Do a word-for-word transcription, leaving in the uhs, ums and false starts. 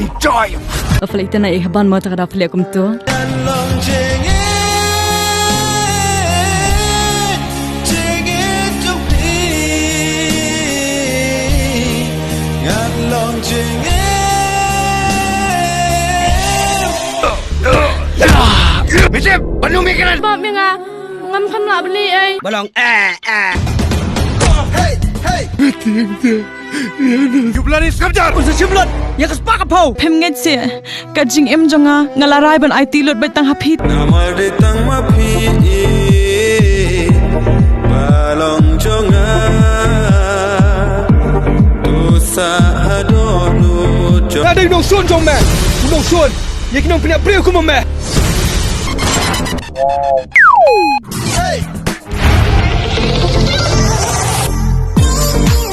Enjoy. Ka phlei te na i haban mo ta ka da phlei kumto. Mijep, ban lum ïa ka. Bap, ïa nga ngam kham lah beli ei. Ba long eh eh. Hey hey. You bloody skamjar. Un sa shim lut ïa ka spah ka phew. Phim ngeit seh, ka jingim jong nga nga la rai ban aiti lut beit tang ha phi. Namar dei tang ma phi ba long jong nga. Tu sa hadon lut jong. Nga dei u nongshun jong me. U nongshun ïa ki nongpynïap briew kum me.